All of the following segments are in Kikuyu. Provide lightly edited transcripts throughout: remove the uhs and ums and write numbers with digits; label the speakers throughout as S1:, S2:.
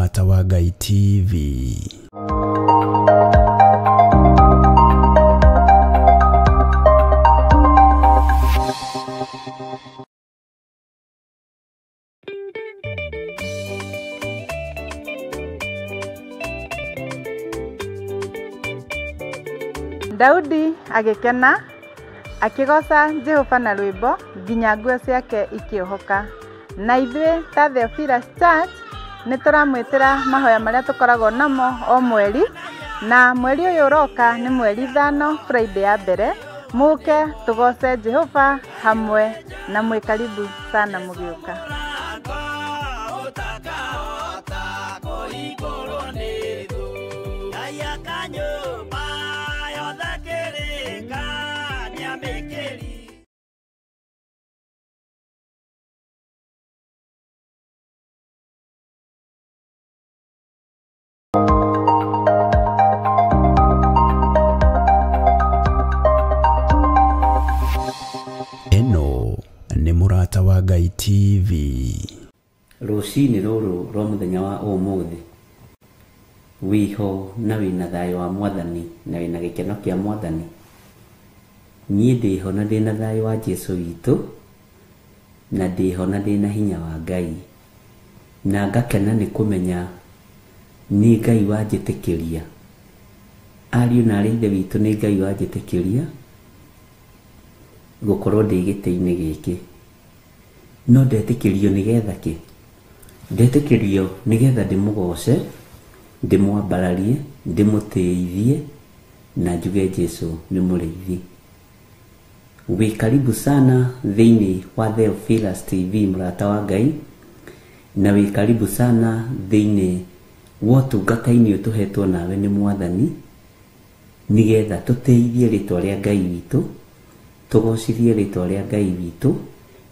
S1: Mũrata wa Ngai TV.
S2: Daudi agĩkena akĩgooca Jehova na rwĩmbo nginya nguo ciake ikĩohoka. Na ithuĩ ta Theophilus Church nĩ tũramwĩtĩra mahoya marĩa tũkoragwo namo o mweri, na mweri ũyũ ũroka nĩ mweri 5 Friday ya mbere, mũke tũgooce Jehova hamwe na mwĩ karibu sana mũgĩũka.
S1: Ĩno nĩ Mũrata wa Ngai TV.
S3: Rũcinĩ rũrũ rwa mũthenya wa ũmũthĩ wĩho na wĩna thayũ wa mwathani na wĩna gĩkeno kĩa mwathani. Niĩ ndĩho na ndĩna thayũ wa Jesũ witũ na ndĩho na ndĩna hinya wa Ngai, na ngakena nĩ kũmenya nĩ Ngai wanjĩtĩkĩria. Ariũ na arĩ ithe witũ, nĩ Ngai wanjĩtĩkĩria gũkorwo ndĩ gĩtĩ-inĩ gĩkĩ. No ndetĩkĩrio nĩgetha kĩ? Ndetĩkĩrio nĩgetha ndĩmũgoce, ndĩmwambararie, ndĩmũtĩithie na njuge Jesũ nĩ mũrĩithi. Wĩ karibu sana thĩinĩ wa Theophilus TV Mũrata wa Ngai, na wĩ karibu sana thĩinĩ wa ũtungata-inĩ ũyũ tũhetwo nawe nĩ mwathani, nĩgetha tũtĩithie rĩtwa rĩa Ngai witũ, tũgocithie rĩtwa rĩa Ngai witũ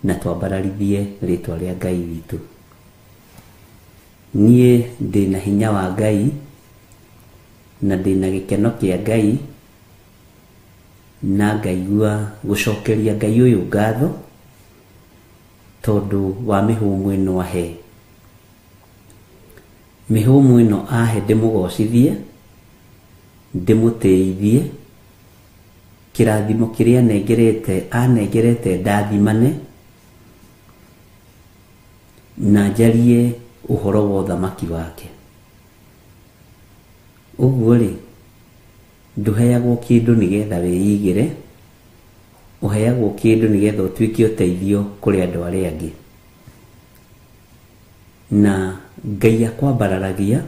S3: na twambararithie rĩtwa rĩa Ngai witũ. Niĩ ndĩna hinya wa Ngai na ndĩna gĩkeno kĩa Ngai, na ngaigua gũcokeria Ngai ũyũ ngatho tondũ wa mĩhũmũ ĩno ahe. Mĩhũmũ ĩno ahe ndĩmũgocithie, ndĩmũtĩithie, kĩrathimo kĩrĩa anengerete anengerete ndathimane na njarie ũhoro wa ũthamaki wake. Ũguo rĩ, ndũheagwo kĩndũ nĩgetha wĩigĩre, ũheagwo kĩndũ nĩgetha ũtuĩke ũteithio kũrĩ andũ arĩa angĩ. Na Ngai akwambararagia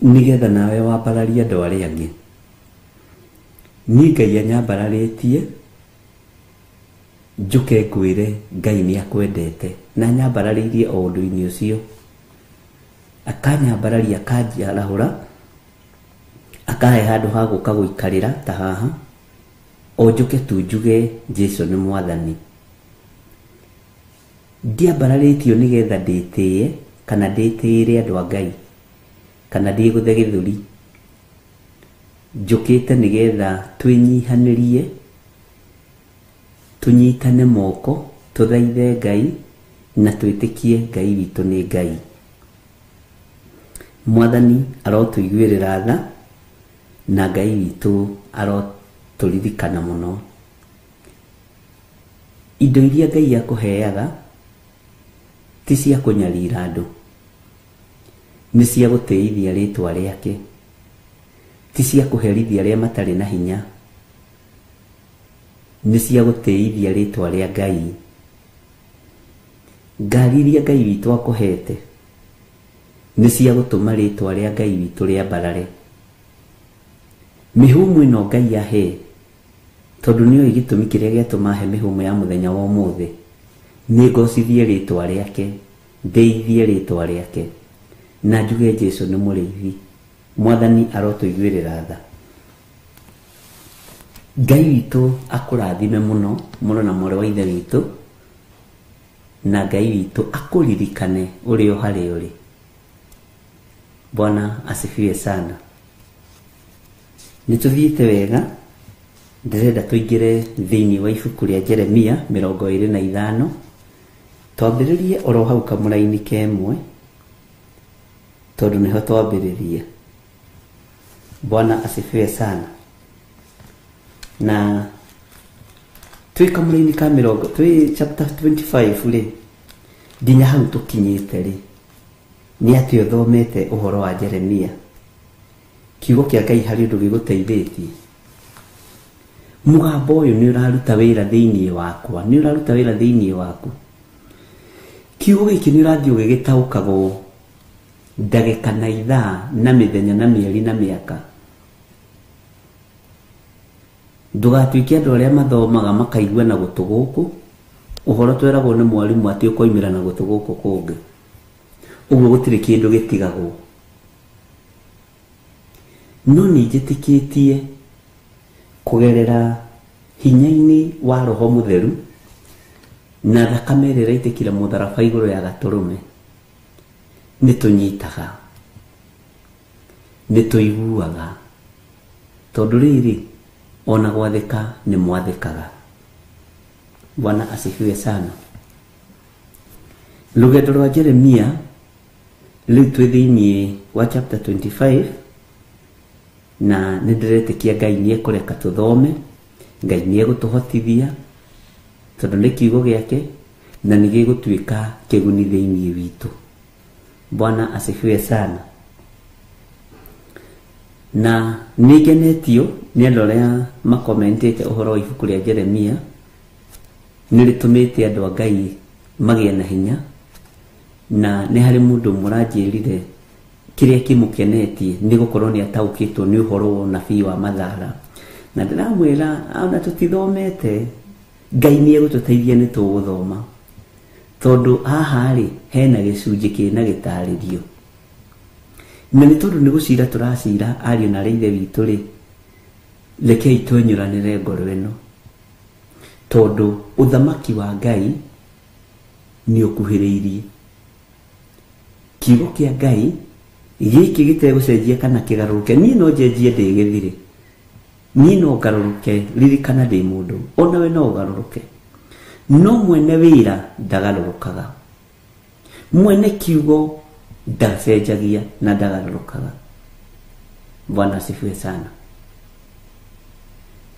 S3: nĩgetha nawe wambararie andũ arĩa angĩ. Niĩ Ngai anyambararĩtie njũke ngwĩre Ngai nĩ akwendete, na anyambararĩirie o ũndũ-inĩ ũcio. Akanyambararia, akanjarahũra, akahe handũ ha gũka gũikarĩra ta haha, o njũke tu njuge Jesũ nĩ mwathani. Ndiambararĩtio nĩgetha ndĩtĩe kana ndĩtĩĩre andũ a Ngai kana ndĩgũthe gĩthũri. Njũkĩte nĩgetha twĩnyihanĩrie, tũnyitane moko, tũthaithe Ngai na twĩtĩkie Ngai witũ nĩ Ngai. Mwathani arotũiguĩrĩra tha na Ngai witũ arotũririkana mũno. Indo iria Ngai akũheaga ti cia kũnyarira andũ, nĩ cia gũtĩithia rĩtwa rĩake, ti cia kũherithia arĩa matarĩ na hinya, nĩ cia gũtĩithia rĩtwa rĩa Ngai. Ngari iria Ngai witũ akũhete nĩ cia gũtũma rĩtwa rĩa Ngai witũ rĩambarare. Mĩhũmũ ĩno Ngai ahe, tondũ nĩoĩ gĩtũmi kĩrĩa gĩatũma ahe mĩhũmũ ya mũthenya wa ũmũthĩ, nĩ ngocithie rĩtwa rĩake, ndĩithie rĩtwa rĩake na njuge Jesũ nĩ mũrĩithi. Mwathani arotũiguĩrĩra tha. Ngai witũ akũrathime mũno mũno na mwarĩ wa ithe witũ, na Ngai witũ akũririkane ũrĩ o harĩa ũrĩ. Bwana asifiwe sana. Nĩ tũthiĩte wega, ndĩrenda tũingĩre thĩinĩ wa ibuku rĩa Jeremia 25, twambĩrĩrie oro hau kamũraini kemwe. Tondũ nĩho twambĩrĩria. Bwana asifiwe sana. Na twĩ kamũra-inĩ ka mĩrongo, twĩ chapter 25 rĩ, nginya hau tũkinyĩte rĩ, nĩ atĩ ũthomete ũhoro wa Jeremia. Kiugo kĩa Ngai harĩ ũndũ gĩgũteithĩtie. Mũgambo ũyũ nĩ ũraruta wĩra thĩinĩ wakwa, nĩ ũraruta wĩra thĩinĩ waku. Kiugo gĩkĩ nĩ ũrathiĩ ũgĩgĩtaũkagwo ndagĩka na ithaa na mĩthenya na mĩeri na mĩaka. Ndũgatuĩke andũ arĩa mathomaga makaigua na gũtũ gũkũ, ũhoro tweragwo nĩ mwarimũ atĩ ũkoimĩra na gũtũ gũkũ kũngĩ. Ũguo gũtirĩ kĩndũ gĩtigagwo. No nĩ njĩtĩkĩtie kũgerera hinya-inĩ wa Roho Mũtheru na thakame ĩrĩa ĩraitĩkire mũtharaba igũrũ ya gatũrũme, nĩ tũnyitaga, nĩ tũiguaga, tondũ rĩrĩ ona gwathĩka nĩ mwathĩkaga. Bwana asifiwe sana. Rũgendo rwa Jeremia rĩu twĩ thĩinĩ wa chapter 25, na nĩ ndĩretĩkia Ngai nĩ ekũreka tũthome, Ngai nĩ egũtũhotithia, tondũ nĩ kiugo gĩake na nĩ gĩgũtuĩka kĩguni thĩinĩ witũ. Bwana asifiwe sana. Na nĩ ngenetio nĩ andũ arĩa makomentĩte ũhoro wa ibuku rĩa Jeremia, nĩ rĩtũmĩte andũ a Ngai magĩe na hinya, na nĩ harĩ mũndũ mũranjĩrire kĩrĩa kĩmũkenetie nĩ gũkorwo nĩ ataũkĩtwo nĩ ũhoro wa ũnabii wa Mathara. Na ndĩramwĩra ona tũtithomete, Ngai nĩ egũtũteithia nĩ tũgũthoma, tondũ haha rĩ hena gĩcunjĩ kĩna gĩtarĩrio. Na nĩ tondũ nĩ gũcira tũracira ariũ na ithe witũ rĩ, rekei twenyũranĩre ngoro ĩno, tondũ ũthamaki wa Ngai nĩ ũkuhĩrĩirie. Kiugo kĩa Ngai gĩkĩ gĩtegũcenjia kana kĩgarũrũke. Niĩ no njenjie ndĩ gĩthirĩ, niĩ no ngarũrũke, ririkana ndĩ mũndũ, onawe no ũgarũrũke, no mwene wĩra ndagarũrũkaga, mwene kiugo ndacenjagia na ndagarũrũkaga. Bwana asifiwe sana.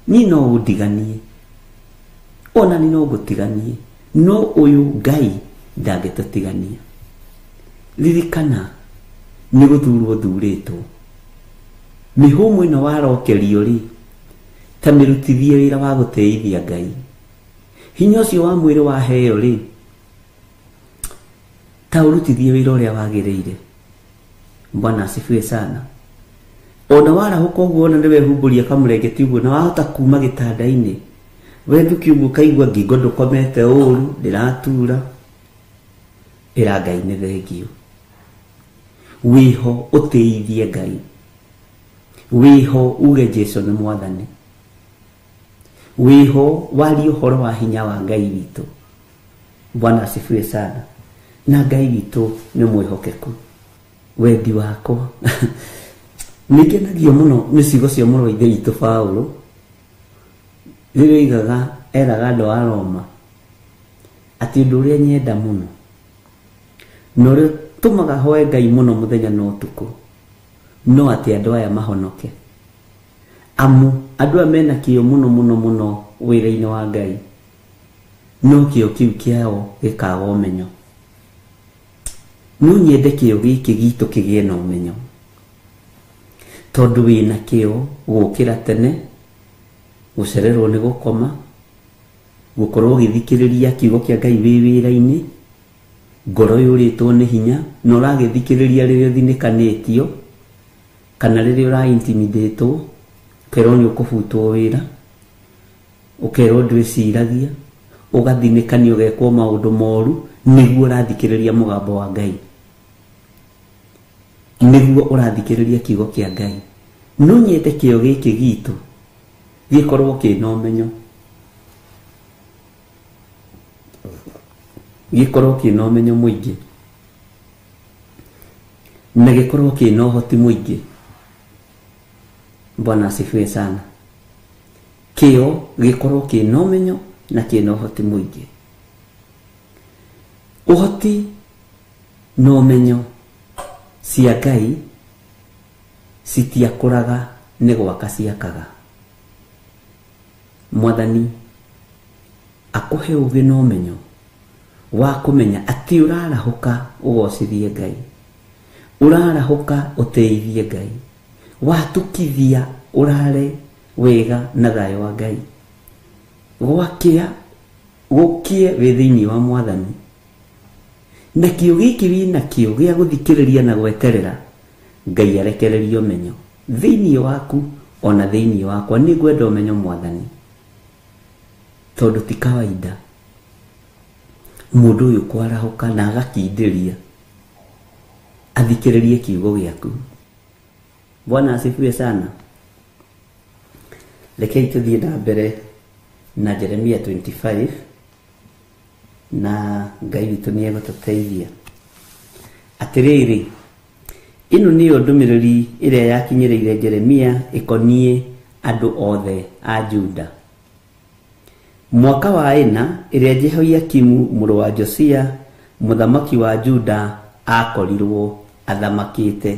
S3: Niĩ no ũndiganie, ona niĩ no ngũtiganie, no ũyũ Ngai ndangĩtũtigania. Ririkana nĩ gũthurwo thurĩtwo. Mĩhũmũ ĩno warokerio rĩ, ta mĩrutithie wĩra wa gũteithia Ngai. Hinya ũcio wa mwĩrĩ waheo rĩ, ta ũrutithie wĩra ũrĩa wagĩrĩire. Bwana asifiwe sana. Ona warahũka ũguo ona nĩ wehumbũria kamũrengeti ũguo na wahota kuma gĩtanda-inĩ, wethukia ũguo ũkaigua ngingo ndũkomete ũru, ndĩratura, ĩra Ngai nĩ thengio. Wĩho ũtĩithie Ngai, wĩho uge Jesũ nĩ mwathani, wĩho warie ũhoro wa hinya wa Ngai witũ. Bwana asifiwe sana. Na Ngai witũ nĩ mwĩhokeku. Wendi wakwa nĩ ngenagio mũno nĩ ciugo cia mũrũ wa ithe witũ Paulo, rĩrĩa oigaga eraga andũ a Roma atĩ ũndũ ũrĩa nyenda mũno na ũrĩa ũtũmaga hoe Ngai mũno mũthenya na ũtukũ no atĩ andũ aya mahonoke. Amu andũ aya mena kĩyo mũno mũno mũno wĩra-inĩ wa Ngai, no kĩyo kĩu kĩao gĩkaga ũmenyo. No nyende kĩyo gĩkĩ gitũ kĩgĩe na ũmenyo, tondũ wĩna kĩyo gũkĩra tene, gũcererwo nĩ gũkoma, gũkorwo ũgĩthikĩrĩria kiugo kĩa Ngai wĩ wĩra-inĩ, ngoro yũrĩtwo nĩ hinya, na ũragĩthikĩrĩria rĩrĩa ũthinĩkanĩtio kana rĩrĩa ũra-intimidatwo, ũkerwo nĩ ũkũbutwo wĩra, ũkerwo ndwĩciragia, ũgathinĩkanio ũgekwo maũndũ moru, nĩguo ũrathikĩrĩria mũgambo wa Ngai, nĩguo ũrathikĩrĩria kiugo kĩa Ngai. No nyende kĩyo gĩkĩ gitũ gĩkorwo kĩna ũmenyo, gĩkorwo kĩna ũmenyo mũingĩ, na gĩkorwo kĩna ũhoti mũingĩ. Bwana asifiwe sana. Kĩyo gĩkorwo kĩna ũmenyo na kĩna ũhoti mũingĩ. Ũhoti na ũmenyo Cia Ngai citiakũraga nĩ gwaka ciakaga. Mwathani akũhe ũũgĩ na ũmenyo wa kũmenya atĩ ũrarahũka ũgocithie Ngai, ũrarahũka ũteithie Ngai, watukithia ũrare wega na thayũ wa Ngai, gwakĩa gũkie wĩ thĩinĩ wa Mwathani. Na kĩo gĩkĩ wĩnakĩo gĩa gũthikĩrĩria na gweterera Ngai arekererie ũmenyo thĩinĩ waku ona thĩinĩ wakwa. Nĩ ngwenda ũmenyo Mwathani, tondũ ti kawaida mũndũ ũyũ kwarahũka na agakindĩria athikĩrĩrie kiugo gĩaku. Bwana asifiwe sana. Rekei tũthiĩ na mbere na Jeremia 25 na Ngai witũ nĩ egũtũteithia. Atĩrĩrĩ, ĩno nĩyo ndũmĩrĩri ĩrĩa yakinyĩrĩire Jeremia ĩkoniĩ andũ othe a Juda. Mwaka wa 4 ĩrĩa Jehoiakimu mũrũ wa Josia mũthamaki wa Juda akorirwo athamakĩte.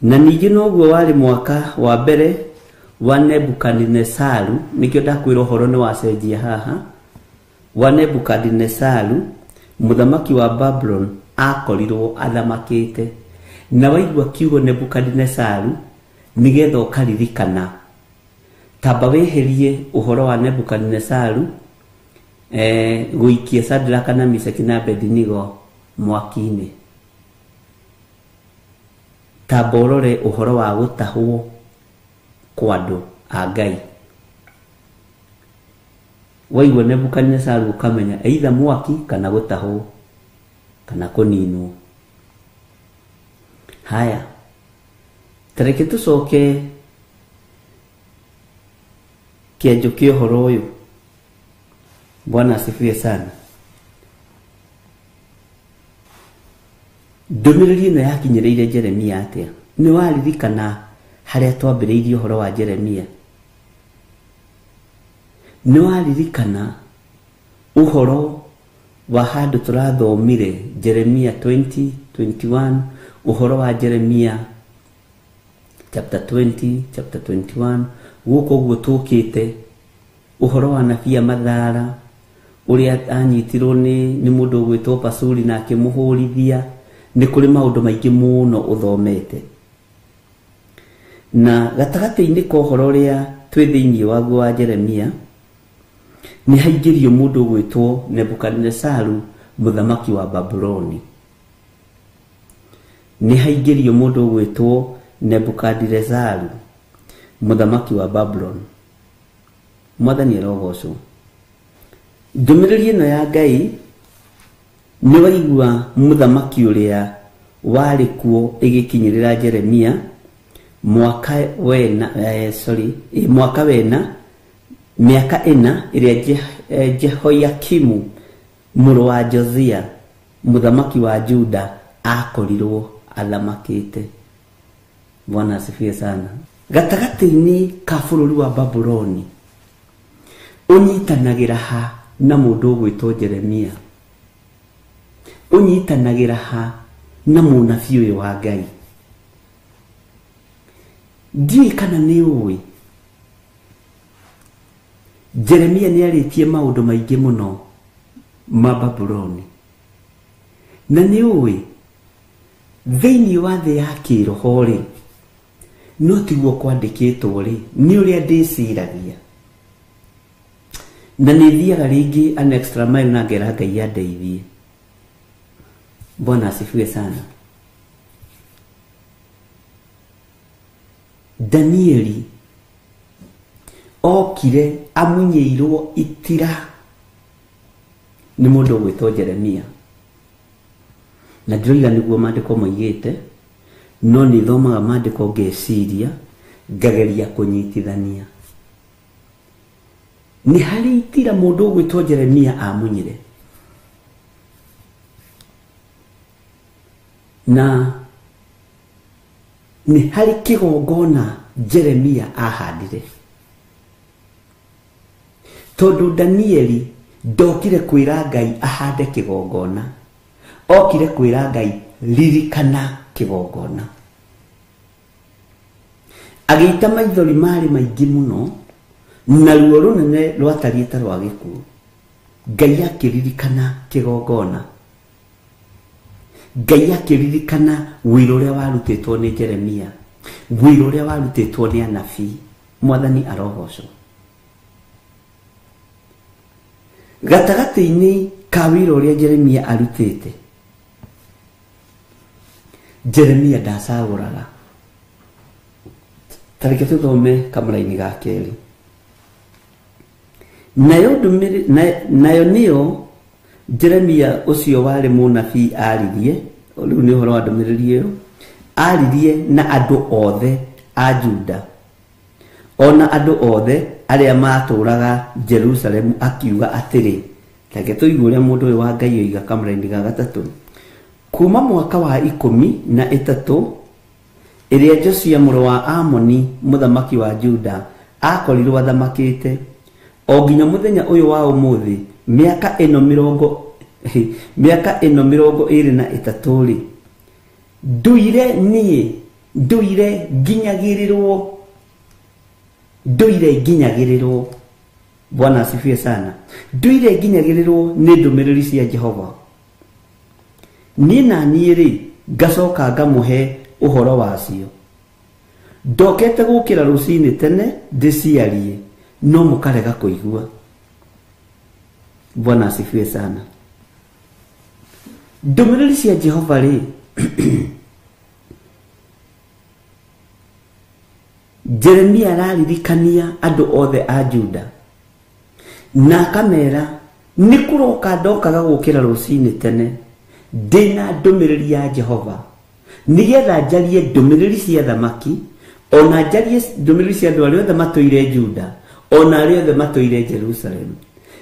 S3: Na ningĩ noguo warĩ mwaka wa mbere wa Nebukadinesaru, nĩkĩo ndakwĩra ũhoro nĩ wacenjia haha, wa Nebukadinesaru mũthamaki wa Babulon akorirwo athamakĩte. Na waigua kiugo Nebukadinesaru nĩgetha ũkaririkana, tamba wĩhĩrie ũhoro wa Nebukadinesaru gũikia Sadraka na Meshaki na Abednego mwaki-inĩ. Tamba ũrore ũhoro wa gũtahwo kwa andũ a Ngai. Waigua Nebukadinesaru ũkamenya either mwaki kana gũtahwo kana kũninwo. Haya, tareke tũcoke kĩanjo kĩa ũhoro ũyũ. Bwana asifiwe sana. Ndũmĩrĩri ĩno yakinyĩrĩire Jeremia atĩa? Nĩ waririkana harĩa twambĩrĩirie ũhoro wa Jeremia? Nĩ waririkana ũhoro wa handũ tũrathomire Jeremia 20:21, ũhoro wa Jeremia chapter 20 chapter 21, gũkũ ũguo tũkĩte ũhoro wa nabii Mathara ũrĩa anyitirwo nĩ mũndũ ũgwĩtwo Pasuri na akĩmũhũrithia. Nĩ kũrĩ maũndũ maingĩ mũno ũthomete. Na gatagatĩ-inĩ ka ũhoro ũrĩa twĩ thĩinĩ waguo wa Jeremia, nĩ haingĩrio mũndũ ũgwĩtwo Nebukadinesaru mũthamaki wa Babuloni. Nĩ haingĩrio mũndũ ũgwĩtwo Nebukadinesaru mũthamaki wa Babuloni. Mwathani arogocwo. Ndũmĩrĩri ĩno ya Ngai nĩ waigua mũthamaki ũrĩa warĩ kuo ĩgĩkinyĩrĩra Jeremia mwaka wena mwaka wena mĩaka 4 ĩrĩa Jehoiakimu mũrũ wa Josia mũthamaki wa Juda akorirwo athamakĩte. Bwana asifiwe sana. Gatagatĩ-inĩ ka bũrũri wa Babuloni ũnyitanagĩra ha na mũndũ ũgwĩtwo Jeremia, ũnyitanagĩra ha na mũnabii ũyũ wa Ngai. Ndiũĩ kana nĩ ũĩ Jeremia nĩ arĩtie maũndũ maingĩ mũno ma Babuloni. Na nĩ ũĩ thĩinĩ wa thĩ ya kĩroho rĩ, no tiguo kwandĩkĩtwo rĩ, nĩ ũrĩa ndĩciragia. Na nĩ thiaga rĩngĩ an extra mile na ngera Ngai andeithie. Bwana asifiwe sana. Danieli okire amunyĩirwo itira nĩ mũndũ ũgwĩtwo Jeremia. Na ndĩroiga nĩguo maandĩko moigĩte, no nĩ thomaga maandĩko ngeciria ngageria kũnyitithania. Nĩ harĩ itira mũndũ ũgwĩtwo Jeremia amunyire. Na nĩ harĩ kĩgongona Jeremia ahandire. Tondũ Danieli ndokire kwĩra Ngai ahande kĩgongona, okire kwĩra Ngai Ririkana kĩgongona. Agĩita maithori marĩ maingĩ mũno na ruo rũnene rwatariĩ ta rwa gĩkuũ. Ngai akĩririkana kĩgongona. Ngai akĩririkana wĩra ũrĩa warutĩtwo nĩ Jeremia, wĩra ũrĩa warutĩtwo nĩ anabii. Mwathani arogocwo. Gatagatĩ-inĩ ka wĩra ũrĩa Jeremia arutĩte, Jeremia ndacagũraga. Ta reke tũthome kamũraini ga kerĩ. Nayo nĩyo Jeremia ũcio warĩ mũnabii aririe, rĩu nĩ ũhoro wa ndũmĩrĩri ĩyo, aririe na andũ othe a Juda ona andũ othe arĩa matũũraga Jerusalemu, akiuga atĩrĩ. Reke tũigue ũrĩa mũndũ ũyũ wa Ngai oiga kamũraini ga gatatũ. Kuma mwaka wa 13 ĩrĩa Josia mũrũ wa Amoni mũthamaki wa Juda akorirwo athamakĩte, o nginya mũthenya ũyũ wa ũmũthĩ, mĩaka ĩno 23 rĩ, nduire niĩ, nduire nginyagĩrĩrwo. Bwana asifiwe sana. Nduire nginyagĩrĩrwo nĩ ndũmĩrĩri cia Jehova. Niĩ na niĩ rĩ, ngacoka ngamũhe ũhoro wacio. Ndokete gũkĩra rũcinĩ tene ndĩciarie, no mũkarega kũigua. Bwana asifiwe sana. Ndũmĩrĩri cia Jehova rĩ, Jeremia araririkania andũ othe a Juda na akamera nĩ kũroka ndokaga gũkĩra rũcinĩ tene ndĩna ndũmĩrĩri ya Jehova, nĩgetha njarie ndũmĩrĩri cia thamaki, ona njarie ndũmĩrĩri cia andũ arĩa othe matũire Juda, ona arĩa othe matũire Jerusalemu.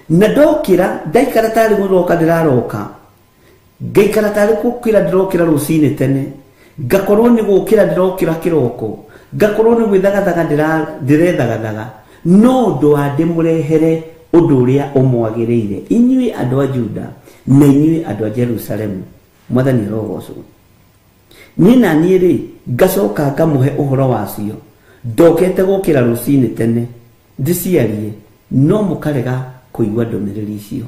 S3: Na ndokĩra ndaikara tarĩ gũroka ndĩraroka, ngaikara tarĩ gũkĩra ndĩrokĩra rũcinĩ tene, ngakorwo nĩ gũkĩra ndĩrokĩra kĩroko, ngakorwo nĩ gwĩthagathaga ndĩrethagathaga, no ũndũ wa ndĩmũrehere ũndũ ũrĩa ũmwagĩrĩire inyuĩ andũ a Juda na inyuĩ andũ a Jerusalemu. Mwathani arogocwo. Niĩ na niĩ rĩ, ngacoka ngamũhe ũhoro wacio. Ndokete gũkĩra rũcinĩ tene ndĩciarie, no mũkarega kũigua ndũmĩrĩri icio,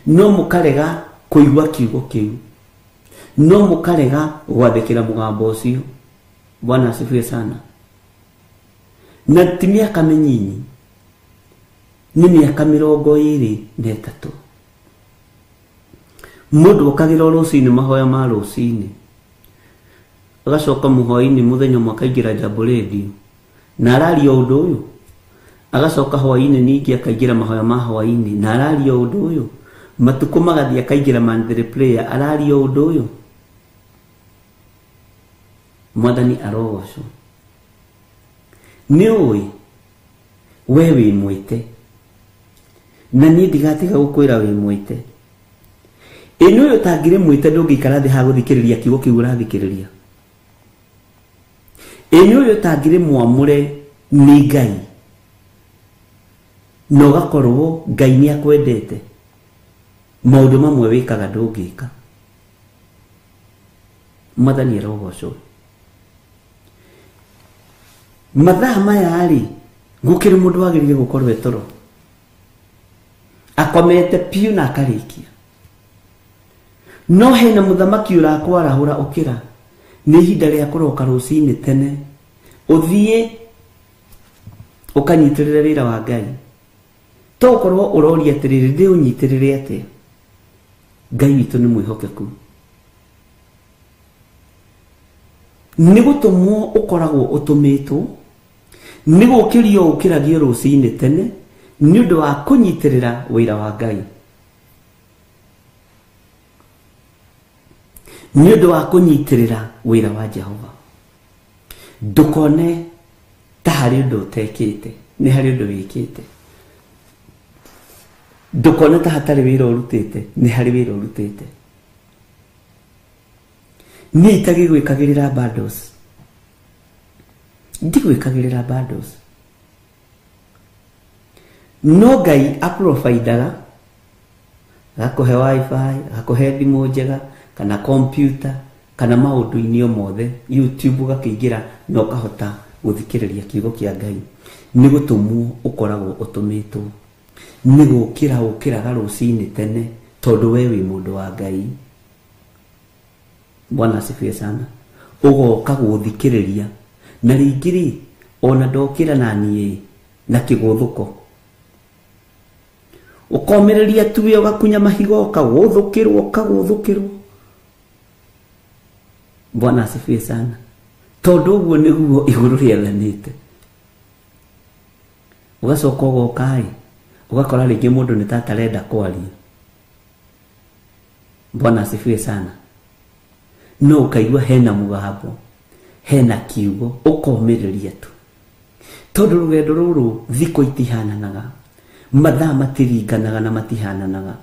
S3: no mũkarega kũigua kiugo kĩu, no mũkarega gwathĩkĩra mũgambo ũcio. Bwana asifiwe sana. Na ti mĩaka mĩnyinyi, nĩ mĩaka 23. Mũndũ okagĩra o rũcinĩ mahoya ma rũcinĩ, agacoka mũhwaĩ-inĩ mũthenya ũmwe akaingĩra Jambo Radio na araria ũndũ ũyũ, agacoka hwaĩ-inĩ ningĩ akaingĩra mahoya ma hwaĩ-inĩ na araria ũndũ ũyũ, matukũ magathiĩ akaingĩra Monthly Prayer araria ũndũ ũyũ. Mwathani arogocwo. Nĩ ũĩ we wĩ mwĩte, na niĩ ndigatiga gũkwĩra wĩ mwĩte. Ĩ nĩ ũyũ ũtangĩrĩ mwĩte ndũngĩikara thĩ ha gũthikĩrĩria kiugo kĩu ũrathikĩrĩria. Ĩ nĩ ũyũ ũtangĩrĩ mwamũre nĩ Ngai, na ũgakorwo Ngai nĩ akwendete, maũndũ mamwe wĩkaga ndũngĩka. Mwathani arogocwo. Mathaa maya rĩ, gũkĩrĩ mũndũ wagĩrĩire gũkorwo e toro, akomete piũ na akarĩkia. No hena mũthamaki ũrakwarahũra ũkĩra, nĩ ihinda rĩa kũroka rũcinĩ tene ũthiĩ ũkanyitĩrĩre wĩra wa Ngai. To ũkorwo ũroria atĩrĩrĩ, ndĩũnyitĩrĩre atĩa? Ngai witũ nĩ mwĩhokeku. Nĩ gũtũmwo ũkoragwo ũtũmĩtwo, nĩ gũkĩrio ũkĩragio rũcinĩ tene nĩ ũndũ wa kũnyitĩrĩra wĩra wa Ngai, nĩ ũndũ wa kũnyitĩrĩra wĩra wa Jehova. Ndũkone ta harĩ ũndũ ũtekĩte, nĩ harĩ ũndũ wĩkĩte. Ndũkone ta hatarĩ wĩra ũrutĩte, nĩ harĩ wĩra ũrutĩte. Niĩ itagĩgwĩkagĩrĩra bundles, ndigwĩkagĩrĩra bundles, no Ngai aprovidaga, agakũhe wifi, agakũhe thimũ njega kana computer, Kana maũndũ-inĩ o mothe YouTube ũgakĩingĩra na ũkahota gũthikĩrĩria kiugo kĩa Ngai. Nĩ gũtũmwo ũkoragwo ũtũmĩtwo. Nĩ gũkĩra ũkĩraga rũcinĩ tene tondũ we wĩ mũndũ wa Ngai. Bwana asifiwe sana. Ũgoka gũthikĩrĩria na rĩngĩ rĩ ona ndokĩra na niĩ na kĩgũthũko. Ũkomĩrĩria tuwe ũgakunya mahiga ũkagũthũkĩrwo ũkagũthũkĩrwo. Bwana asifiwe sana. Tondũ ũguo nĩguo igũrũ rĩathanĩte. Ũgacoka ũgoka ĩ ũgakora rĩngĩ mũndũ nĩ tatarenda kwaria. Bwana asifiwe sana. No ũkaigua hena mũgambo, hena kiugo, ũkomĩrĩria tu. Tondũ rũgendo rũrũ thikũ itihananaga, mathaa matiringanaga na matihananaga.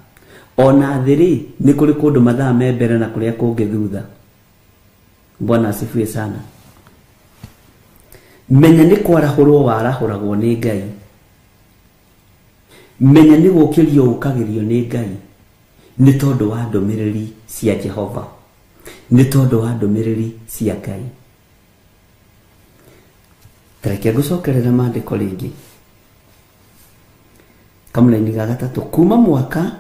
S3: Ona thĩ rĩ nĩ kũrĩ kũndũ mathaa me mbere na kũrĩa kũngĩ thutha. Bwana asifiwe sana. Menya nĩ kwarahũrwo warahũragwo nĩ Ngai. Menya nĩ gũkĩrio ũkagĩrio nĩ Ngai. Nĩ tondũ wa ndũmĩrĩri cia Jehova. Nĩ tondũ wa ndũmĩrĩri cia Ngai. Tareke ngũcokerera maandĩko rĩngĩ. Kamũraini ga gatatũ kuma mwaka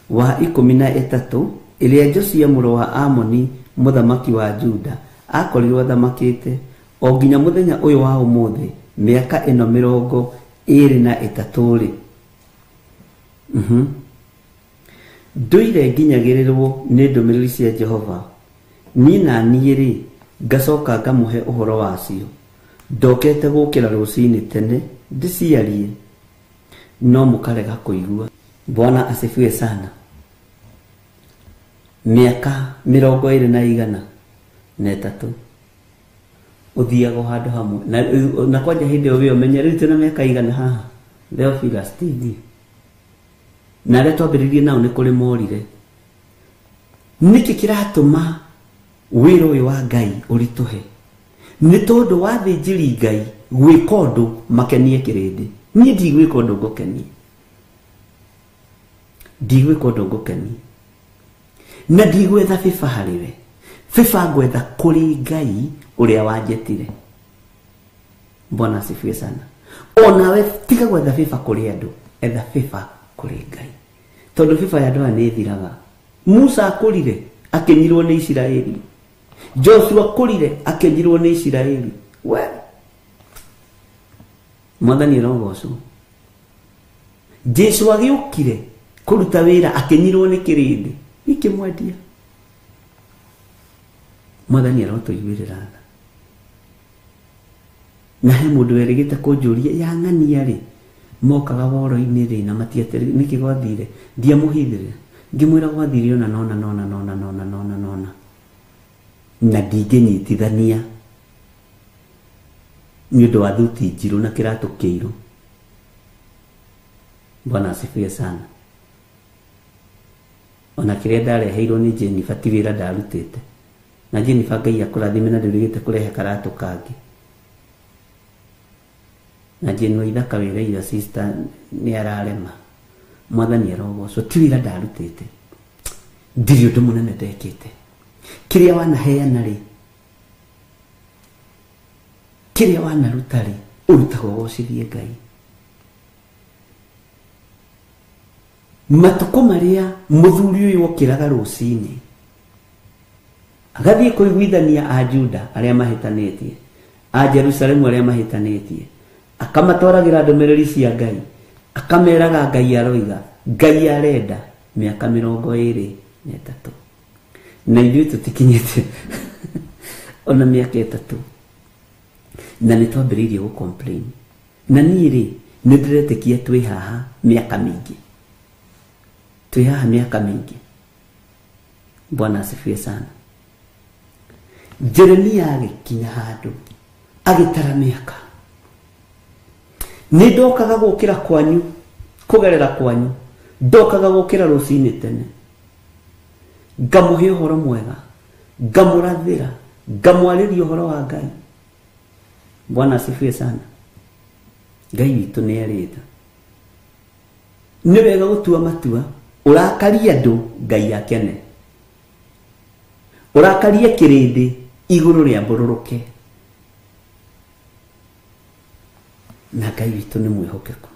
S3: wa 13 ĩrĩa Josia mũrũ wa Amoni mũthamaki wa Juda akorirwo athamakĩte o nginya mũthenya ũyũ wa ũmũthĩ mĩaka ĩno 23 rĩ. Ndũire nginyagĩrĩrwo nĩ ndũmĩrĩri cia Jehova. Niĩ na niĩ rĩ ngacoka ngamũhe ũhoro wacio. Ndokete gũkĩra rũcinĩ tene ndĩciarie no mũkarega kũigua. Bwana asifiwe sana. Mĩaka 203 ũthiaga handũ hamwe na kwanja hĩndĩ ĩyo wĩ ũmenye rĩu twĩna mĩaka igana haha Theophilus TV na arĩa twambĩrĩirie nao nĩ kũrĩ morire. Nĩkĩ kĩratũma wĩra ũyũ wa Ngai ũritũhe? Nĩ tondũ wa athĩnjĩri Ngai gwĩka ũndũ makenie kĩrĩndĩ. Niĩ ndigwĩka ũndũ ngũkenie. Ndigwĩka ũndũ ngũkenie. Na ndigwetha bĩba harĩ we. Bĩba ngwetha kũrĩ Ngai ũrĩa wanjĩtire. Bwana asifiwe sana. Onawe tiga gwetha bĩba kũrĩ andũ, etha bĩba kũrĩ Ngai. Tondũ bĩba ya andũ aya nĩ ĩthiraga. Musa akũrire akĩnyirwo nĩ Isiraeli. Joshua akũrire akĩnyirwo nĩ Isiraeli. We Mwathani arogocwo. Jesu agĩũkire kũruta wĩra akĩnyirwo nĩ kĩrĩndĩ ikĩmwendia. Mwathani arotũiguĩrĩra tha. Na he mũndũ werĩgĩte kũnjũria ya ng'ania rĩ mokaga woro-inĩ rĩ na matiatĩrĩ nĩkĩ gwathire ndiamũhithĩrĩra ngĩmwĩra gwathire ona nona nona nona nona nona nona na ndingĩnyitithania nĩ ũndũ wa thuti njirũ na kĩratũ kĩirũ. Bwana asifiwe sana. Ona kĩrĩa ndareheirwo nĩ Jennifer ti wĩra ndarutĩte. Na Jennifer Ngai akũrathime na ndũrĩgĩte kũrehe karatũ kangĩ. Na Jane Waithaka wĩra ira sister nĩ ararema. Mwathani arogocwo ti wĩra ndarutĩte. Ndirĩ ũndũ mũnene ndekĩte. Kĩrĩa wanaheana rĩ, kĩrĩa wanaruta rĩ, ũrutaga ũgocithie Ngai. Matukũ marĩa mũthuri ũyũ okĩraga rũcinĩ agathiĩ kũiguithania a Juda arĩa mahĩtanĩtie, a Jerusalemu arĩa mahĩtanĩtie, akamatwaragĩra ndũmĩrĩri cia Ngai, akameraga Ngai aroiga, Ngai arenda mĩaka 23. Na ithuĩ tũtikinyĩte ona mĩaka 3 na nĩ twambĩrĩirie gũ complain. Na niĩ rĩ nĩ ndĩretĩkia twĩ haha mĩaka mĩingĩ. Twĩ haha mĩaka mĩingĩ. Bwana asifiwe sana. Jeremia agĩkinya handũ agĩtara mĩaka. Nĩ ndokaga gũkĩra kwanyu kũgerera kwanyu, ndokaga gũkĩra rũcinĩ tene ngamũhe ũhoro mwega, ngamũrathĩra, ngamwarĩria ũhoro wa Ngai. Bwana asifiwe sana. Ngai witũ nĩ arĩ tha. Nĩ wega gũtua matua, ũrakarie andũ Ngai akene. Ũrakarie kĩrĩndĩ igũrũ rĩambũrũrũke. Na Ngai witũ nĩ mwĩhokeku.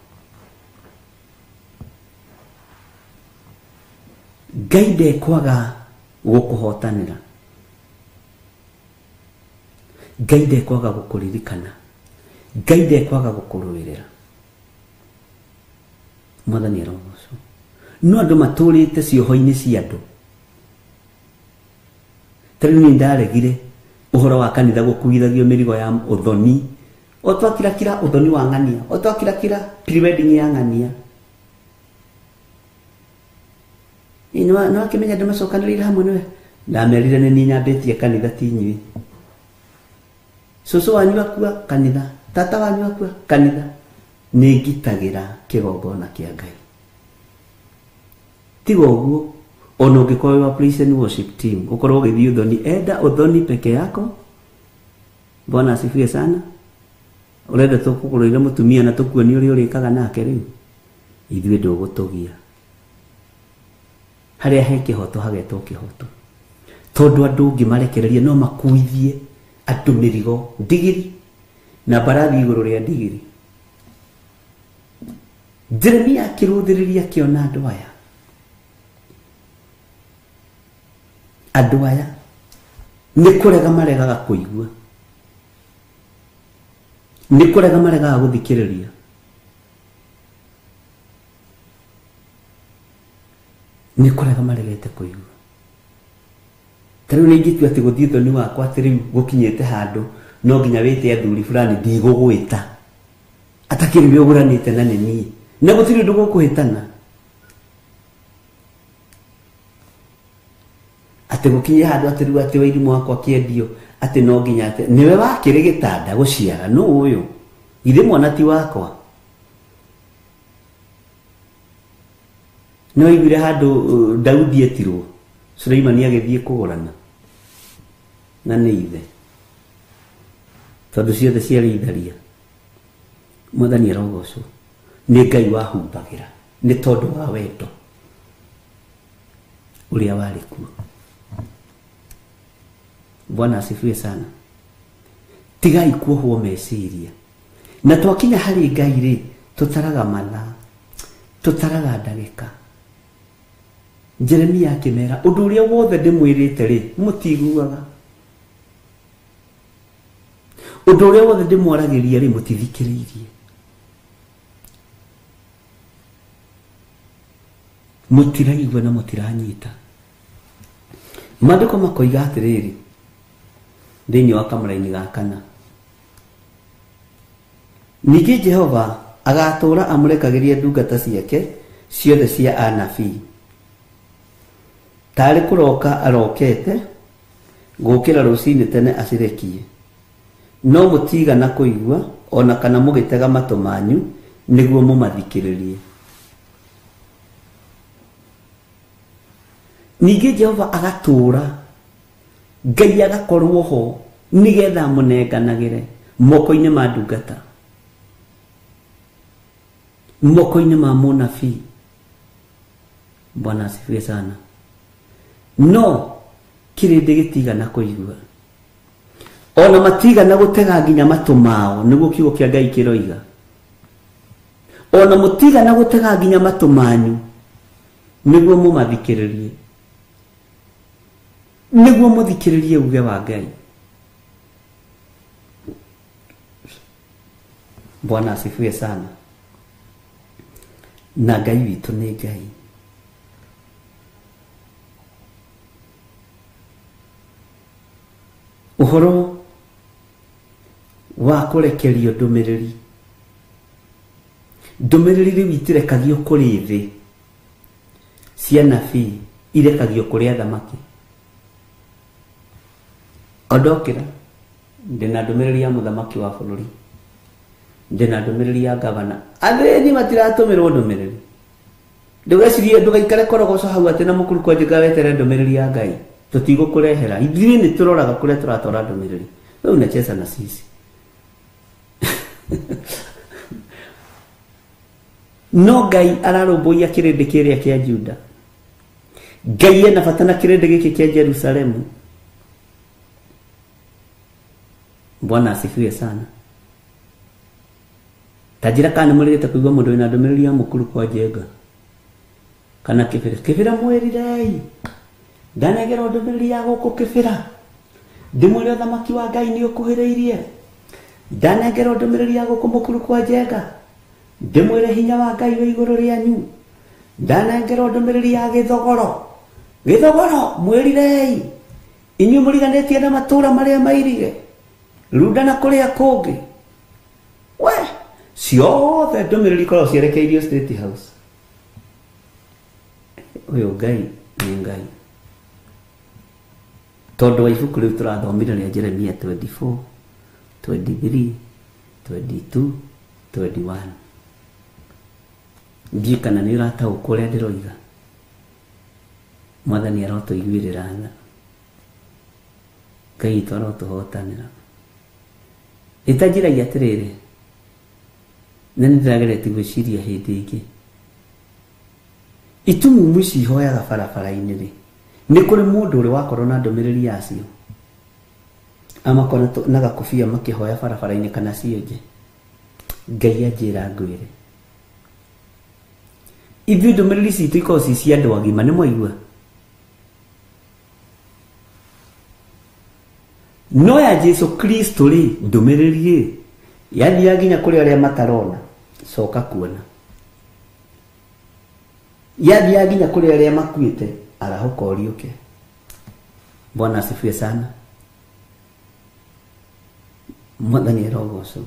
S3: Ngai ndekwaga gũkũhotanĩra. Ngai ndekwaga gũkũririkana. Ngai ndekwaga gũkũrũĩrĩra. Mwathani arogocwo. No andũ matũrĩte cioho-inĩ cia andũ. Ta rĩu niĩ ndaregire ũhoro wa kanitha gũkuithagio mĩrigo ya ũthoni. O twakirakira ũthoni wa ng'ania, o twakirakira pre-wedding ya ng'ania. No akĩmenya andũ macokanĩrĩire hamwe nĩwe. Ndamerire nĩ niĩ nyambĩtie kanitha ti inyuĩ. Cũcũ wanyu akua kanitha, tata wanyu akua kanitha. Nĩ ngitagĩra kĩgongona kĩa Ngai. Tiga ũguo, ona ũngĩkorwo wĩ wa praise and worship team, ũkorwo ũgĩthiĩ ũthoni, enda ũthoni peke yako. Bwana asifiwe sana. Ũrenda tũkũgũrĩre mũtumia na tũkuonie ũrĩa ũrĩkaga nake rĩu. Ithuĩ ndũgũtũgia. Harĩa he kĩhoto hagetwo kĩhoto. Tondũ andũ ũngĩmarekereria no makuithie andũ mĩrigo ndigiri na mbarathi igũrũ rĩa ndigiri. Jeremia akĩrũthĩrĩria akĩona andũ aya. Andũ aya nĩ kũrega maregaga kũigua. Nĩ kũrega maregaga gũthikĩrĩria. Nĩ kũrega maregete kũigua. Ta rĩu nĩ ingĩtua atĩ gũthiĩ ũthoni wakwa atĩ rĩu gũkinyĩte handũ no nginya wĩte athuri fulani ndigũgwĩta. Atakĩrĩ we ũgũranĩte na nĩ niĩ. Na gũtirĩ ũndũ gũkũhĩtana. Atĩ gũkinye handũ atĩ rĩu atĩ wairimũ wakwa kĩendio atĩ no nginya atĩ nĩwe wakĩrĩ gĩtanda gũciara nũ ũyũ. Githĩ mwana ti wakwa. Nĩ waiguire handũ Daudi etirwo Suleimani agĩthiĩ kũgũrana na nĩ ithe. Tondũ ciothe ciarĩ itharia. Mwathani arogocwo. Nĩ Ngai wahumbagĩra nĩ tondũ wa wendo ũrĩa warĩ kuo. Bwana asifiwe sana. Tigai kuohwo meciria. Na twakinya harĩ Ngai rĩ, tũtaraga mathaa, tũtaraga ndagĩka. Jeremia akĩmera ũndũ ũrĩa wothe ndĩmwĩrĩte rĩ, mũtiguaga. Ũndũ ũrĩa wothe ndĩmwaragĩria rĩ, mũtithikĩrĩirie. Mũtiraigua na mũtiranyita. Maandĩko makoiga atĩrĩrĩ thĩinĩ wa kamũraini ga kana. Ningĩ Jehova agatũũra amũrekagĩria ndungata ciake ciothe cia anabii. Tarĩ kũroka arokete gũkĩra rũcinĩ tene acirekie. No mũtigana kũigua ona kana mũgĩtega matũ manyu nĩguo mũmathikĩrĩrie. Ningĩ Jehova agatũũra Ngai agakorwo ho nĩgetha amũnenganagĩre moko-inĩ ma ndungata, moko-inĩ ma mũnabii. Bwana asifiwe sana. No kĩrĩndĩ gĩtigana kũigua. Ona matigana gũtega nginya matũ mao nĩguo kiugo kĩa Ngai kĩroiga. Ona mũtigana gũtega nginya matũ manyu nĩguo mũmathikĩrĩrie. Nĩguo mũthikĩrĩrie uge wa Ngai. Bwana asifiwe sana. Na Ngai witũ nĩ Ngai. Ũhoro wa kũrekerio ndũmĩrĩri. Ndũmĩrĩri rĩu itirekagio kũrĩ thĩ. Cia nabii irekagio kũrĩ athamaki. Ondokĩra ndĩna ndũmĩrĩri ya mũthamaki wa bũrũri. Ndĩna ndũmĩrĩri ya gavana. Athĩni matiratũmĩrwo ndũmĩrĩri. Ndũgecirie ndũgaikare korogoco hau atĩ na mũkuru kwa njĩka weterere ndũmĩrĩri ya Ngai. Tũtigũkũrehera. Ithuĩ nĩ tũroraga kũrĩa tũratwara ndũmĩrĩri. Wewe unacheza na sisi. No Ngai ararũmbũiya kĩrĩndĩ kĩrĩa kĩa Juda. Ngai ena bata na kĩrĩndĩ gĩkĩ kĩa Jerusalemu. Bwana asifiwe sana. Ta njĩra kana nĩ mũrĩgĩte kũigua mũndũ wĩna ndũmĩrĩri ya mũkuru kwa Njenga kana Kĩbĩra. Kĩbĩra mwĩrirei, ndanengerwo ndũmĩrĩri ya gũkũ Kĩbĩra, ndĩmwĩre ũthamaki wa Ngai nĩ ũkuhĩrĩirie. Ndanengerwo ndũmĩrĩri ya gũkũ mũkuru kwa Njenga, ndĩmwĩre hinya wa Ngai wĩ igũrũ rĩanyu. Ndanengerwo ndũmĩrĩri ya Gĩthogoro. Gĩthogoro mwĩrirei, inyuĩ mũriganĩtie na matũũra marĩa mairige, Runda na kũrĩa kũngĩ. We ciothe ndũmĩrĩri ikoragwo cierekeirio State House. Ũyũ Ngai nĩ Ngai. Tondũ wa ibuku rĩu tũrathomire rĩa Jeremia 24, 23, 22, 21. Ndiũĩ kana nĩ ũrataũkwo ũrĩa ndĩroiga. Mwathani arotũiguĩrĩra tha. Ngai witũ arotũhotanĩra. Ĩtanjĩragia atĩrĩrĩ, na nĩ ndĩrageretie gwĩciria hĩndĩ ĩngĩ. Itumumu ici ihoyaga barabara-inĩ rĩ, nĩ kũrĩ mũndũ ũrĩ wakorwo na ndũmĩrĩri yacio, amakora na gakobia makĩhoya barabara-inĩ kana cionje. Ngai anjĩra ngwĩre, ithuĩ ndũmĩrĩri citũ ikoragwo ci cia andũ agima, nĩ mwaigua? No ya Jesu Kristo rĩ, ndũmĩrĩri ĩ yathiaga nginya kũrĩ arĩa matarona, coka kuona. Yathiaga nginya kũrĩ arĩa makuĩte, arahũka ũriũke. Bwana asifiwe sana. Mwathani arogocwo.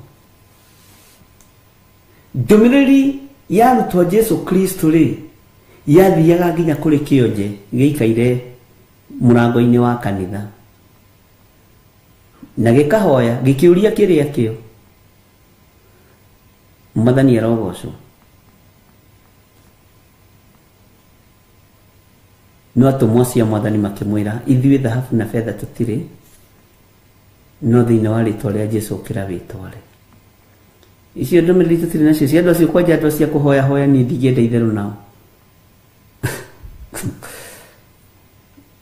S3: Ndũmĩrĩri ya arutwo Jesu Kristo rĩ, yathiaga nginya kũrĩ kĩonje gĩikaire mũrango-inĩ wa kanitha, na gĩkahoya gĩkĩũria kĩrĩa kĩo. Mwathani arogocwo. No atũmwo acio a Mwathani makĩmwĩra, ithuĩ thahabu na betha tũtirĩ, no thĩinĩ wa rĩtwa rĩa Jesu ũkĩra wĩtware. Icio ndũmĩrĩri tũtirĩ nacio cia andũ acio, kwanja andũ acio a kũhoya hoya, niĩ ndingĩenda itherũ nao.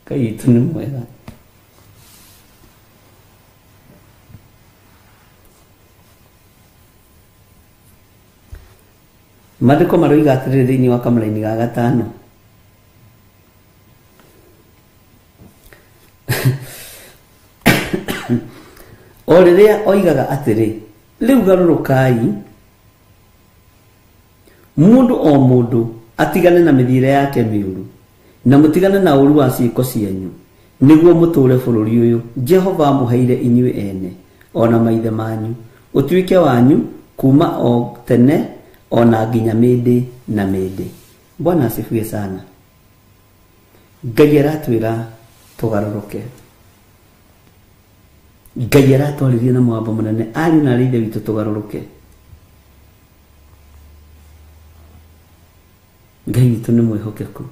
S3: Ngai witũ nĩ mwega. Maandĩko maroiga atĩrĩrĩ thĩinĩ wa kamũraini ga gatano. O rĩrĩa oigaga atĩrĩ, rĩu garũrũkai, mũndũ o mũndũ atigane na mĩthiĩre yake mĩũru, na mũtigane na ũũru wa ciĩko cianyu, nĩguo mũtũũre bũrũri ũyũ Jehova amũheire inyuĩ ene, o na maithe manyu, ũtuĩke wanyu kuma o tene o na nginya mĩndĩ na mĩndĩ. Bwana asifiwe sana. Ngai aratwĩra tũgarũrũke. Ngai aratwarĩria na mũgambo mũnene, ariũ na aarĩ a Ithe witũ tũgarũrũke. Ngai witũ nĩ mwĩhokeku.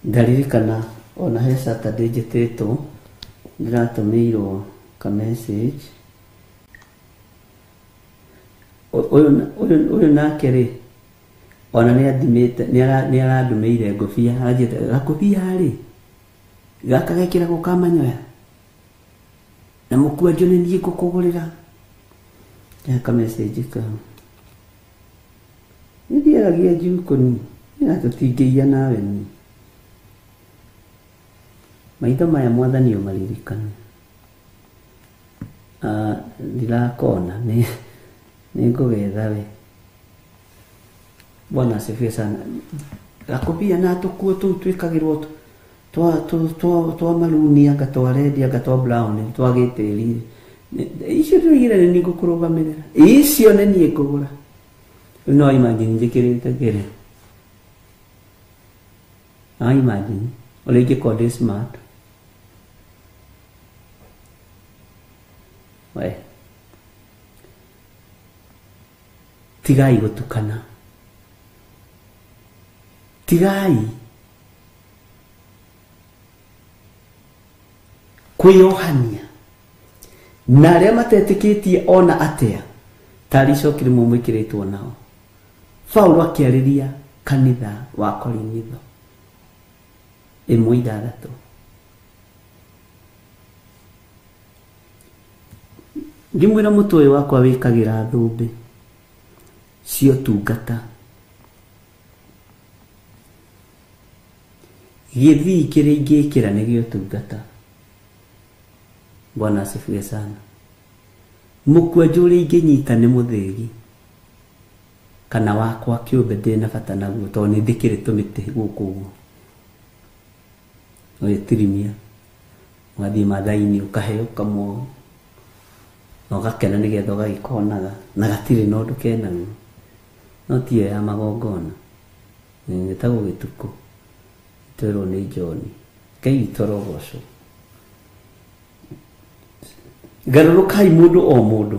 S3: Ndaririkana ona he Saturday njĩtĩtwo, ndĩratũmĩirwo ka message. Ũyũ nake rĩ, ona nĩ athimĩte, nĩ arandũmĩire ngobia, aranjĩte gakobia rĩ, gaka gekĩragwo ka manyoya, na mũkwanjũ nĩ niĩ ngũkũgũrĩra. Ka message kau. Nĩ thiaragia njukũ-inĩ, na tũtingĩiya nawe niĩ. Maitho maya Mwathani ũmaririkane. Ndirakona, nĩ ngũgetha we. Bwana asifiwe sana. Gakobia na tũkuo tũu twĩkagĩrwo twa maruni, anga twa red, anga twa brown, twa gĩtĩri. Icio ndĩroigire nĩ niĩ ngũkũrũgamĩrĩra. Icio nĩ niĩ ngũgũra. No imagine njĩkĩrĩte kĩrĩa. No imagine ũrĩa ingĩkorwo ndĩ smart. We. Tigai gũtukana. Tigai kwĩyohania na arĩa matetĩkĩtie ona atĩa, tarĩ icoki rĩmwe mwĩkĩrĩtwo nao. Paulo akĩarĩria kanitha wa Korinitho 1:6. Ngĩmwĩra mũtwe ũyũ wakwa wĩkagĩra thũmbĩ cia ũtungata. Gĩthii kĩrĩa ingĩkĩra nĩ gĩa ũtungata. Bwana asifiwe sana. Mũkwanjũ ũrĩa ingĩnyita nĩ mũthĩgi kana wakwa kĩũmbe ndĩ na bata naguo tondũ nĩ ndĩkĩrĩ tũmĩtĩ gũkũ ũguo. Ũgĩtirimia ũgathiĩ Maathai-inĩ ũkaheo kamwe na ũgakena nĩgetha ũgagĩkonaga na gatirĩ na ũndũ kenaguo. No ti ĩyo ya magongona, ĩtagwo gĩtukũ, twerwo nĩ John. Ngai witũ arogocwo. Garũrũkai mũndũ o mũndũ,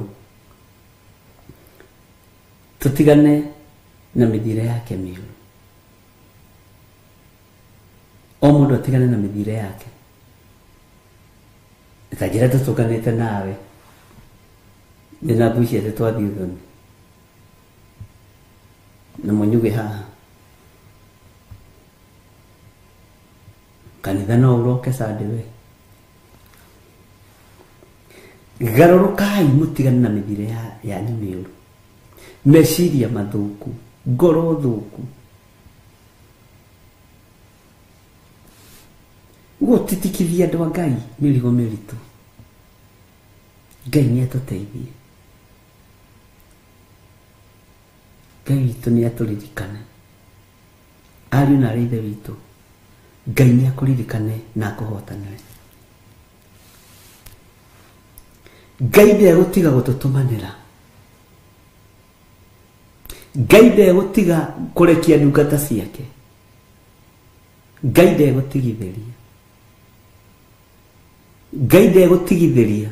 S3: tũtigane na mĩthiĩre yake mĩũru. O mũndũ atigane na mĩthiĩre yake. Ta njĩra tũtũnganĩte nawe ndĩna ngwĩciria atĩ twathiĩ ũthoni na mũnyuge haha kanitha no ũroke Sunday we. Garũrũkai mũtigane na mĩthiĩre yanyu mĩũru, meciria mathũku, ngoro thũku. Gũtitikithia andũ a Ngai mĩrigo mĩritũ. Ngai nĩ atũteithie. Ngai witũ nĩ atũririkane. Ariũ na aarĩ a Ithe witũ, Ngai nĩ akũririkane na akũhotanĩre. Ngai ndegũtiga gũtũtũmanĩra. Ngai ndegũtiga kũrekia ndungata ciake. Ngai ndegũtigithĩria. Ngai ndegũtigithĩria.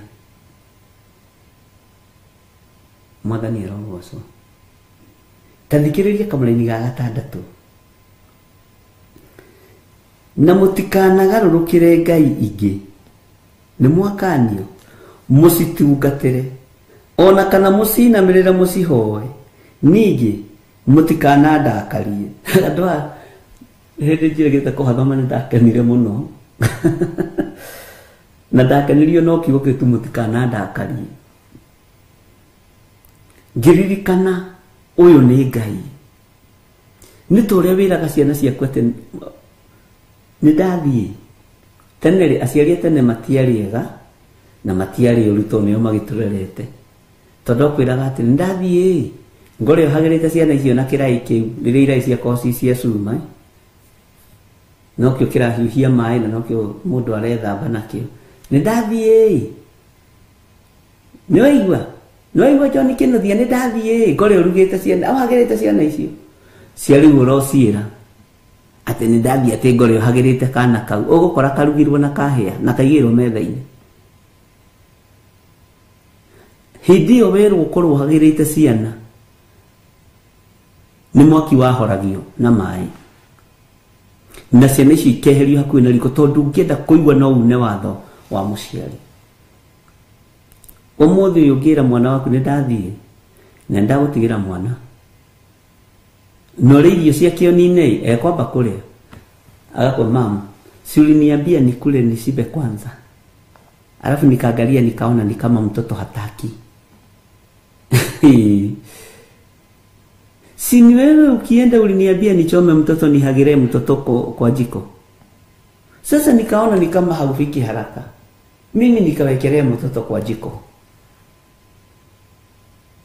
S3: Mwathani arogocwo. Ta thikĩrĩria kamũraini ga gatandatũ. Na mũtikanagarũrũkĩre ngai ingĩ, nĩ mwakanio, mũcitungatĩre, ona kana mũcinamĩrĩre mũcihoe, ningĩ mũtikanandakarie. Andũ aya hĩndĩ njĩrĩgĩte kũhathoma nĩ ndakenire mũno. Na ndakenirio no kiugo kĩu tu, mũtikanandakarie. Ngĩririkana ũyũ nĩ Ngai. Nĩ ta ũrĩa wĩraga ciana ciaku atĩ nĩ ndathiĩ. Tene rĩ, aciari a tene matiarĩ ega na matiarĩ ũru tondũ nĩo magĩtũrerete. Tondũ akwĩraga atĩ nĩ ndathiĩ, ngore ũhagĩrĩte ciana icio na kĩraĩ kĩu, rĩrĩa iraĩ ciakorwo ci cia cuma, nokĩo kĩrahiũhia maĩ na nokĩo mũndũ arethamba nakĩo. Nĩ ndathiĩ. Nĩ waigua? Nĩ waigua John Kĩnuthia, nĩ ndathiĩ, ngore ũrugĩte ciana, ũhagĩrĩte ciana icio. Cia rĩu ũrociĩra atĩ nĩ ndathiĩ atĩ ngore ũhagĩrĩte kana kau, ũgũkora karugirwo na kahĩa na kaigĩrwo metha-inĩ. Hĩndĩ ĩyo werwo ũkorwo ũhagĩrĩte ciana, nĩ mwaki wahoragio na maĩ. Na ciana icio ikeherio hakuhĩ na riko tondũ ũngĩenda kũigua no une watho wa mũciari. Ũmũthĩ ũyũ ũngĩra mwana waku nĩ ndathiĩ, na ndagũtigĩra mwana, na ũrĩa irio ciake ũnine, ekwamba kũrĩa. Agakwĩra, mam, si uliniambia nikule nishibe kwanza. Alafu nikaangalia nikaona ni kama mtoto hataki. Si ni wewe ukienda uliniambia nichome mtoto nihagire mtoto kwa jiko. Sasa nikaona ni kama haufiki haraka. Mimi nikawekelea mtoto kwa jiko.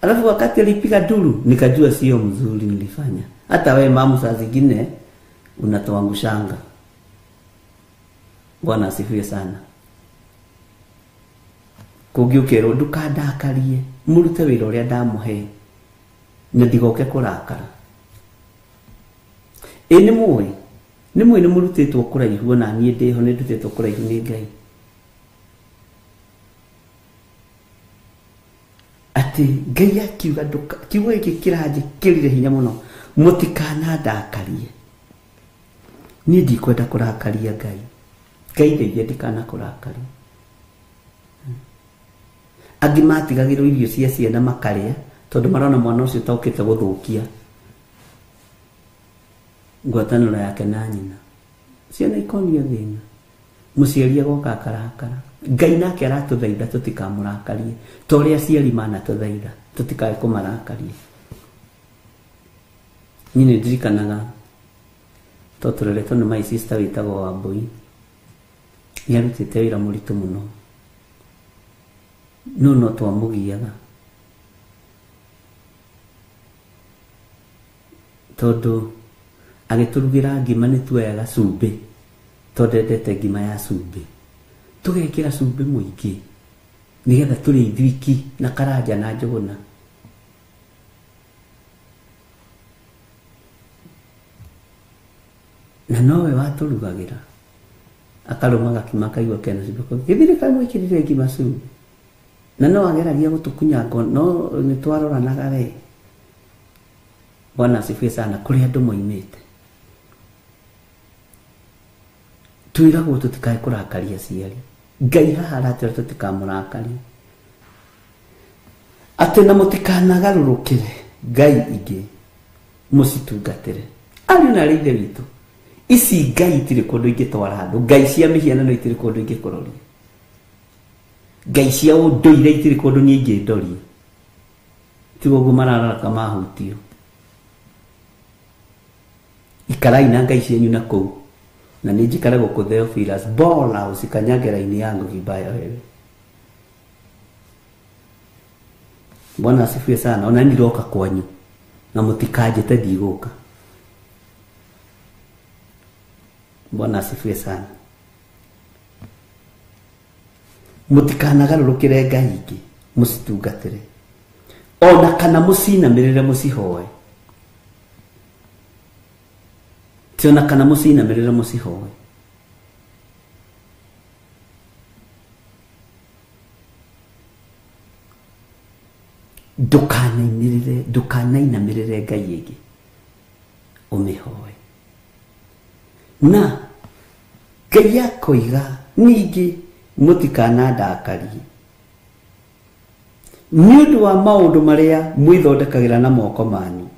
S3: Alafu wakati alipiga duru nikajua sio mzuri nilifanya. Hata wewe mamu saa zingine unatoangushanga. Bwana asifiwe sana. Kũngĩũkĩrwo ndũkandakarie, mũrute wĩra ũrĩa ndamũhe na ndigoke kũrakara. Ĩ nĩ mũĩ, nĩ mũĩ nĩ mũrutĩtwo kũraihu, ona niĩ ndĩho nĩ ndutĩtwo kũraihu nĩ Ngai. Atĩ Ngai akiuga kiugo gĩkĩ kĩranjĩkĩrire hinya mũno, mũtikanandakarie. Niĩ ndikwenda kũrakaria Ngai. Ngai ndeithia ndikanakũrakarie. Angĩ matigagĩrwo irio cia ciana makarĩa tondũ marona mwana ũcio ta ũkĩte gũthũkia ngwatanĩro yake na nyina. Ciana ikonio thĩna, mũciari agoka akarakara. Ngai nake aratũthaitha tũtikamũrakarie ta ũrĩa aciari manatũthaitha tũtikae kũmarakaria. Niĩ nĩ ndirikanaga to tũreretwo nĩ my sister wĩtagwo Wambũi, nĩ arutĩte wĩra mũritũ mũno, no no twamũgiaga tondũ agĩtũrugĩra ngima nĩ tuoyaga cumbĩ, tondũ endete ngima ya cumbĩ, tũgekĩra cumbĩ mũingĩ nĩgetha tũrĩe ithuiki na karanja na njũgũna. Na nowe watũrugagĩra, akarũma gakima akaigua kena cumbĩ, gĩthirĩ kamwĩkĩrire ngima cumbĩ, na no ageragia gũtũkunyanga, no nĩ twaroranaga we. Bwana asifiwe sana. Kũrĩa andũ moimĩte twĩragwo tũtikae kũrakaria aciari. Ngai haha aratwĩra tũtikamũrakarie, atĩ na mũtikanagarũrũkĩre ngai ingĩ mũcitungatĩre. Ariũ na arĩ ithe witũ, ici ngai itirĩ kũndũ ingĩtwara andũ, ngai cia mĩhianano itirĩ kũndũ ingĩkũroria, ngai cia ũndũire itirĩ kũndũ niĩ ingĩndoria. Tiga ũguo marararaka mahutio. Ikarai na ngai cianyu na kũu, na nĩ njikare gũkũ Theophilus, bora usikanyage laini yangu vibaya wewe. Bwana asifiwe sana. Ona ndiroka kwanyu na mũtikanjĩte ndigũka. Bwana asifiwe sana. Mũtikanagarũrũkĩre ngai ingĩ mũcitungatĩre, ona kana mũcinamĩrĩre mũcihoe. Ti ona kana mũcinamĩrĩre mũcihoe. Ndũkanainĩrĩre, ndũkanainamĩrĩre ngai ĩngĩ ũmĩhoe. Na Ngai akoiga ningĩ mũtikanandakarie nĩ ũndũ wa maũndũ marĩa mwĩthondekagĩra na moko manyu.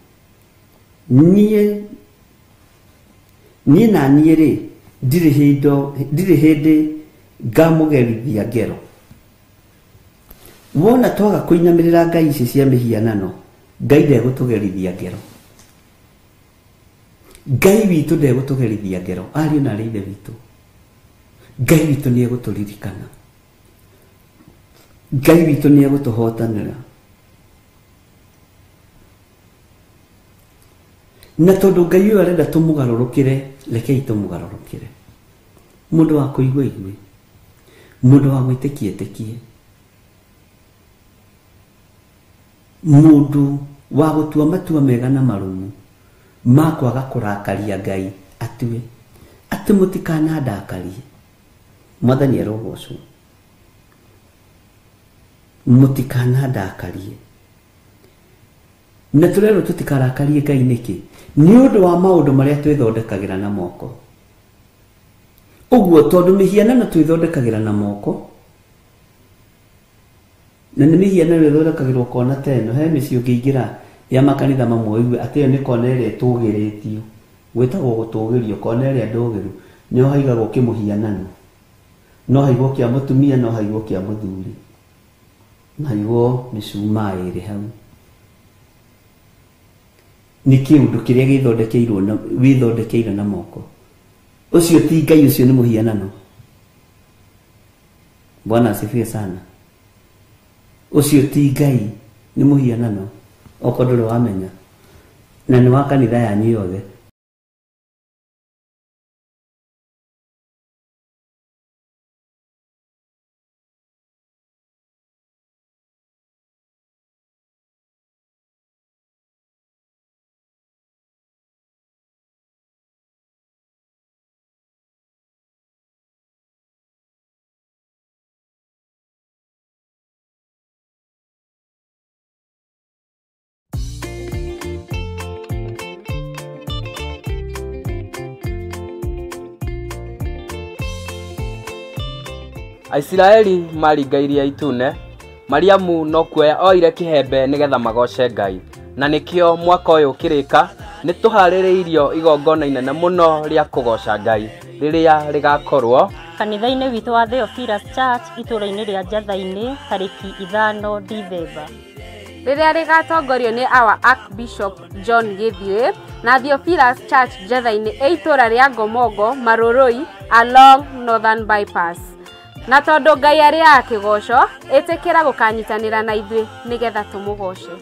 S3: Niĩ na niĩ rĩ, ndirĩ hĩndĩ ngamũgerithia ngero. Wona twaga kũinamĩrĩra ngai ici cia mĩhianano, Ngai ndegũtũgerithia ngero. Ngai witũ ndegũtũgerithia ngero. Ariũ na arĩ ithe witũ, Ngai witũ nĩ egũtũririkana, Ngai witũ nĩ egũtũhotanĩra. Na tondũ Ngai ũyũ arenda tũmũgarũrũkĩre, rekei tũmũgarũrũkĩre. Mũndũ wa kũigua igue, mũndũ wa gwĩtĩkia etĩkie, mũndũ wa gũtua matua mega na marũmu ma kwaga kũrakaria Ngai atue atĩ mũtikanandakarie. Mwathani arogocwo. Mũtikanandakarie. Na tũrerwo tũtikarakarie Ngai nĩkĩ? Nĩ ũndũ wa maũndũ marĩa twĩthondekagĩra na moko. Ũguo tondũ mĩhianano twĩthondekagĩra na moko, na nĩ mĩhianano ĩthondekagĩrwo kona ta ĩno. He mĩciĩ ũngĩingĩra ya makanitha mamwe ũigue atĩ ĩyo nĩ kona ĩrĩa ĩtũgĩrĩtio, gwĩtagwo gũtũgĩrio, kona ĩrĩa ndũgĩru, nĩho haigagwo kĩmũhianano. No haigwo kĩa mũtumia, no haigwo kĩa mũthuri, na haigwo mĩcumaa ĩrĩ hau. Nĩ kĩũndũ kĩrĩa gĩthondekeirwo na wĩthondekeire na moko. Ũcio ti Ngai, ũcio nĩ mũhianano. Bwana asifiwe sana. Ũcio ti Ngai, nĩ mũhianano. Okorwo ndũrĩ wamenya, na nĩ wa kanitha yanyu yothe.
S4: Aisiraeli maringa iria itune, Mariamu no kuoya oire kĩhembe nĩgetha magoce Ngai. Na nĩkĩo mwaka ũyũ ũkĩrĩka nĩ tũharĩrĩirio igongona inene mũno rĩa kũgoca Ngai rĩrĩa rĩgakorwo
S5: Kanitha-inĩ witũ wa Theophilus Church itũũra-inĩ rĩa Njatha-inĩ tarĩki 5 Dithemba.
S6: Rĩrĩa rĩgatongorio nĩ our Archbishop John Githiĩ na Theophilus Church Njatha-inĩ ĩ itũũra rĩa Ngomongo Marũrũi along Northern Bypass. Na tondũ Ngai arĩaga kĩgoco, ĩtĩkĩra gũkanyitanĩra na ithuĩ nĩgetha tũmũgoce.